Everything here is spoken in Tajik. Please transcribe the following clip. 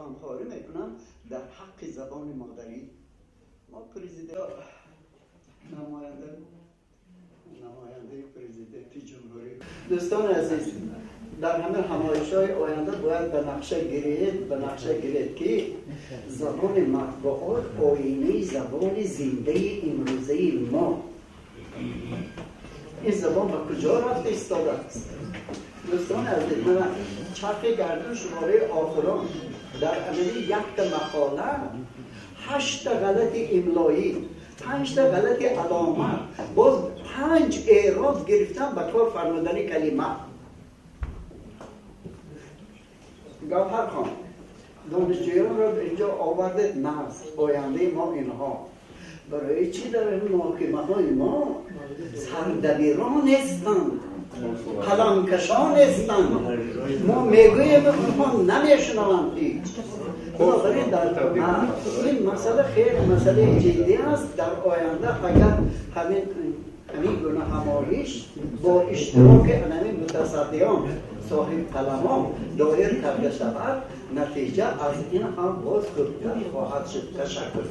ғамхорӣ мекунанд дар ҳаққи забони модарӣ. Мо президент, намояндаи президенти ҷумҳурӣ. Дӯстони азиз, дар ҳама ҳамоишҳои оянда бояд ба нақша гиред, ки забони матбуот оинаи забони зиндаи имрӯзаи мо. Ин забон ба куҷо рафта истодааст? Дӯстони азиз, мана «Чархи гардун», шумораи охирон, дар амали якта мақола ҳашта ғалати имлоӣ, панҷта ғалати аломат, боз панҷ эъроб гирифтан ба кор фармудани калима. Гавҳархон, донишҷӯёнро инҷо овардед, нағз, ояндаи мо инҳо. Барои чӣ дар ин муҳокимаҳои мо сардабирон нестанд, қаламкашон нестанд? Мо мегӯем, онҳо намешунаванд ҳеҷ. Бинобарин дар ин масъала хеле масъалаи ҷиддӣ аст. Дар оянда агар ҳамин гуна ҳамоиш бо иштироки ҳамин мутасаддиён, соҳибқаламон доир карда шавад, натиҷа аз ин ҳам боз хубтар хоҳад шуд. Ташаккур.